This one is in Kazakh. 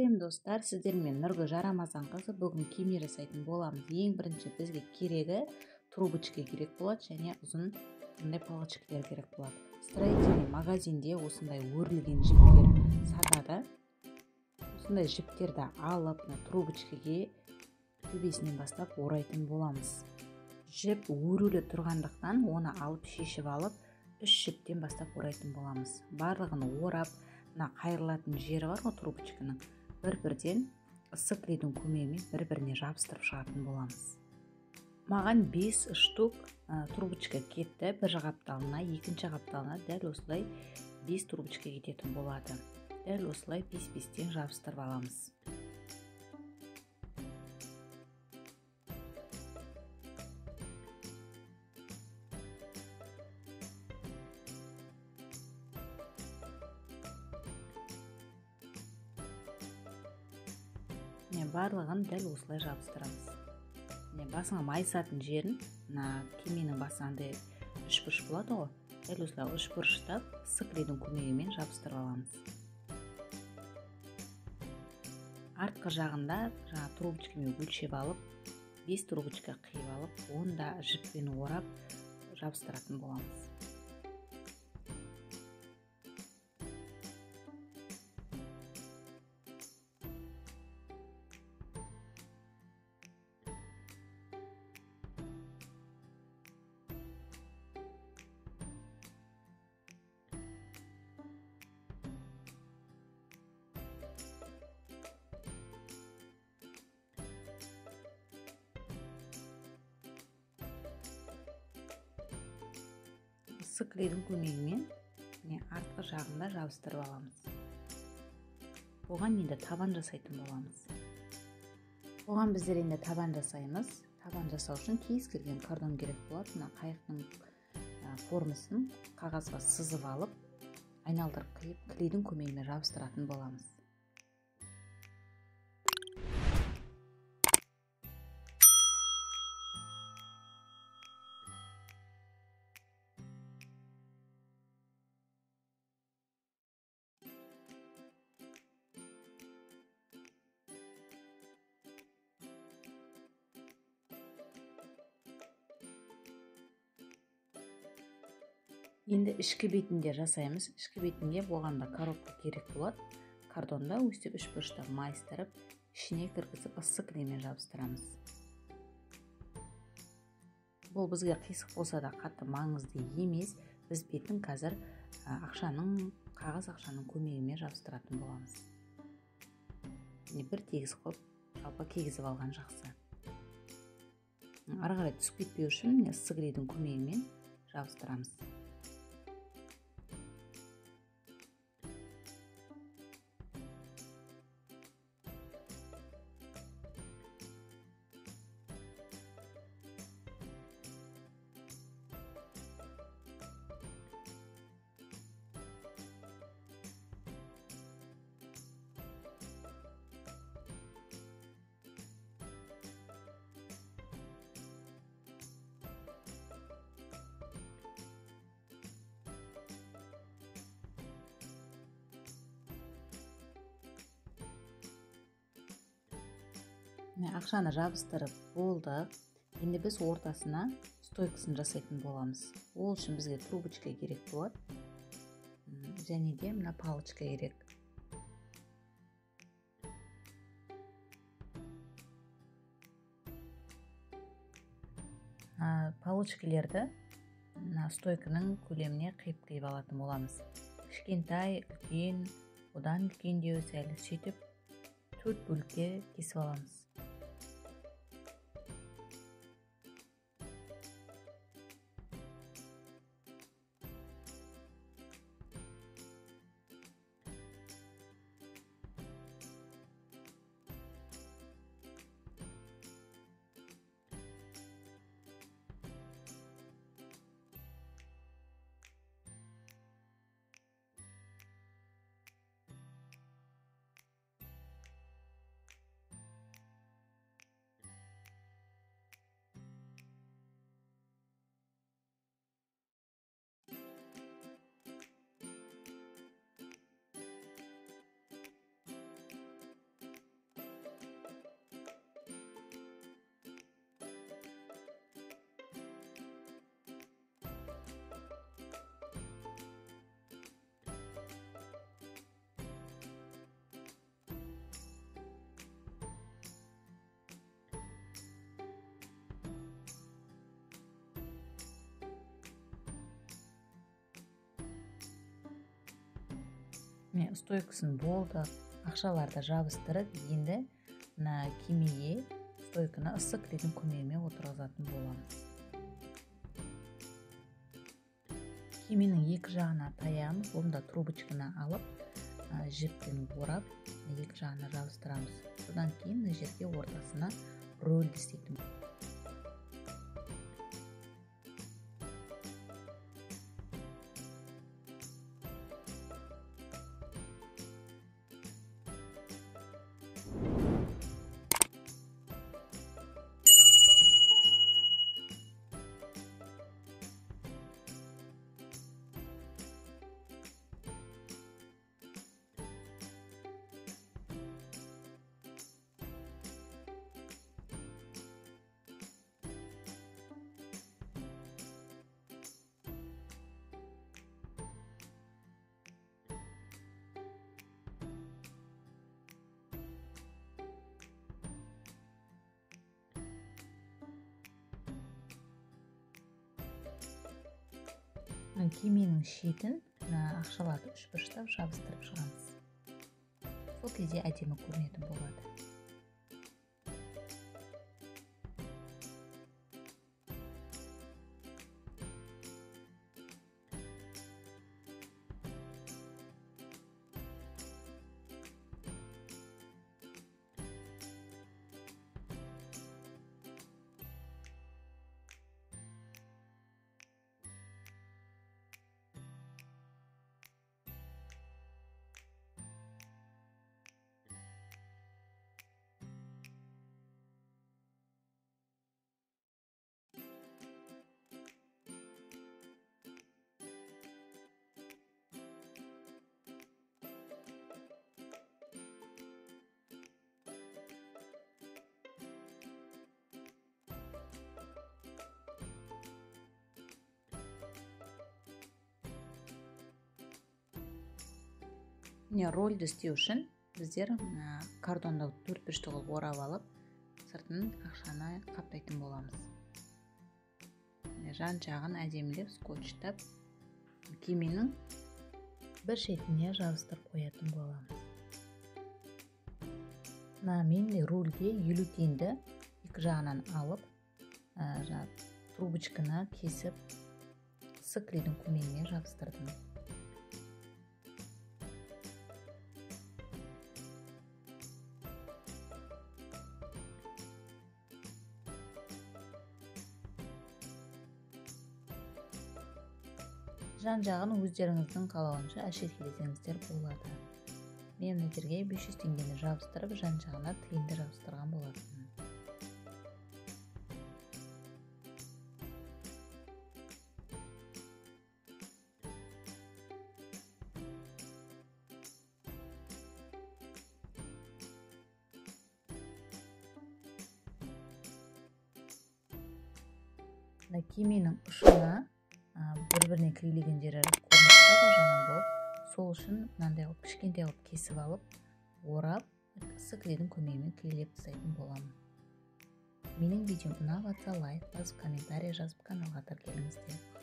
Сәлем достар, сіздермен Нұргүл Жарамазанқызы. Бүгін кеме жасайтын боламыз. Ең бірінші бізге керегі трубочка керек болады және ұзын мындай палочкалар керек болады. Строительный магазинде осындай өрілген жіптер сатады. Осындай жіптерді алып, мына трубочкаге төбесінен бастап орайтын боламыз. Жіп өрулі тұрғандықтан оны алып шешіп алып, 3 жіптен бастап орайтын боламыз. Барлығын орап, мына қайырылатын жері бар ғой трубочканың, бір-бірден ыссы клейдің көмегімен бір-біріне жабыстырып шығатын боламыз. Маған 5 штук трубочка кетті. Бір қапталына, екінші қапталына дәл осылай 5 трубочка кететін болады. Дәл осылай 5-5-тен жабыстырып аламыз. Барлығын дәл осылай жабыстырамыз. Басыңа майысатын жерін, мына кеменің басы андай үшбұрыш болады ғой, дәл осылай үшбұрыштап ыссы клейдің көмегімен жабыстырып аламыз. Артқы жағында жаңа трубочкамен өлшеп алып, 5 трубочка қиып алып, оны да жіппен орап жабыстыратын боламыз. Ыссы клейдің көмегімен артқы жағында жабыстырып аламыз. Оған енді табан жасайтын боламыз. Оған біздер енді табан жасаймыз. Табан жасау үшін кез келген картон керек болады. Мына қайықтың формасын қағазға сызып алып, айналдырып қиып, клейдің көмегімен жабыстыратын боламыз. Енді ішкі бетінде жасаймыз. Ішкі бетінде болғанда коробка керек болады. Картонда өстіп үшбұрыштап майыстырып, ішіне кіргізіп ыссы клеймен жабыстырамыз. Бұл бізге қисық болса да қатты маңызды емес. Біз бетін қазір қағаз ақшаның көмегімен жабыстыратын боламыз. Бір тегіс қылып, жалпы кигізіп алған жақсы. Ары қарай түсіп кетпеу үшін ыссы клейдің көмегімен жабыстырамыз. Ақшаны жабыстырып болдық. Енді біз ортасына стойкасын жасайтын боламыз. Ол үшін бізге трубочка керек болады. Және де мына палочка керек. Палочкалерді мына стойканың көлеміне қиып-қиып алатын боламыз. Кішкентай, үлкен, одан үлкендеу сәл, сөйтіп 4 бөлікке кесіп аламыз. Міне, стойкасын болды, ақшаларды жабыстырып, енді мына кемеге стойканы ыссы клейдің көмегімен отырғызатын боламыз. Кеменің екі жағына таямыз, оны да трубочканы алып, жіппен орап, екі жағына жабыстырамыз. Содан кейін мына жерге ортасына рөлді істейтін. Кеменің шетін ақшаларды үшбұрыштап жабыстырып шығамыз. Сол кезде әдемі көрінетін болады. Міне, рольді істеу үшін біздер картонды төрт бұрышты қылып орап алып, сыртын ақшаны қаптайтын боламыз. Жан жағын әдемілеп скотчтап кеменің бір шетіне жабыстырып қоятын боламыз. Мына мен рульге 50 тиынды екі жағынан алып, трубочканы кесіп, ыссы клейдің көмегімен жабыстырдым. Жан жағын өздеріңіздің қалауынша әшекейлесеңіздер болады. Мен мына жерге 500 теңгені жабыстырып, жан жағына тиынды жабыстырған болатынмын. Мына кеменің ұшына бір-біріне клейлеген жері көрініп тұрады жаман болып, сол үшін мынандай қылып кішкентай қылып кесіп алып, орап, ыссы клейдің көмегімен клейлеп тастайтын боламын. Менің видеом ұнап жатса лайк басып, комментарий жазып, каналға тіркеліңіздер.